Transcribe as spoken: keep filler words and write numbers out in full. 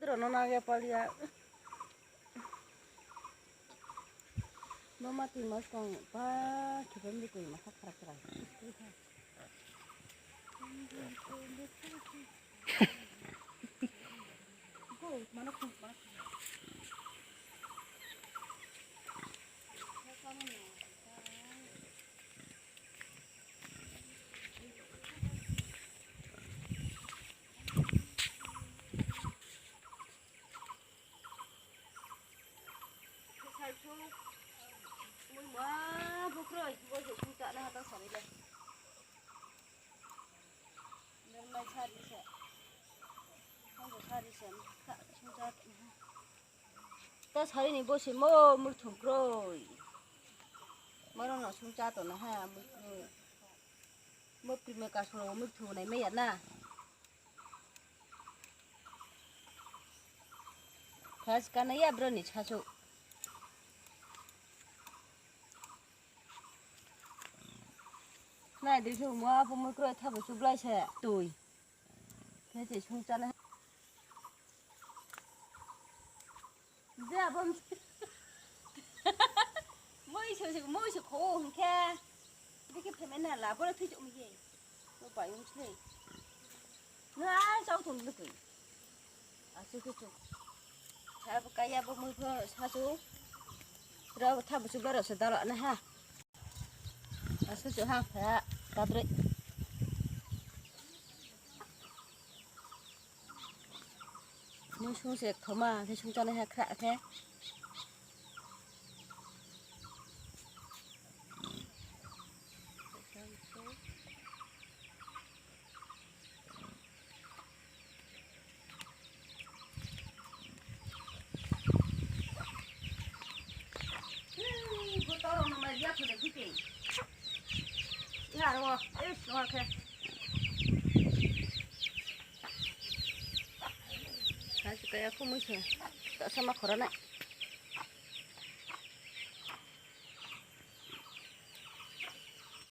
Toro no nage palia. No ma twi mas kong pa khipem di koi ma kha khara khara. Go, mano kong, mano kong. Saisung mui ma bukroi bo se sung chana hatang sari le. Nang mai sari se. Nang sari se. Sung cha. Ta sari ni bo se mo murthung kroi. Moro no sung cha to na ha murthung. Mo prime ka suro murthung nai me ya na. Phas kana ya bro ni chasu. Nai de su mo apo mo kroi thabo chublai se tui. Khe se sung chana. Je abam. Moi se moi se kho hingkhe. Dikhe phemen na la bora thwi chuk mi ye. No pai ung chle. No ai chau thung dikhe. Asu khe chuk. Sa bu kaya bu mui pho sa su. Ra tha bu su baro se dalo na ha. Asu su ha pha kadre. Mui sung se thoma khe sung chana ha khra khe. Kaya kumui se, tak sama khorana.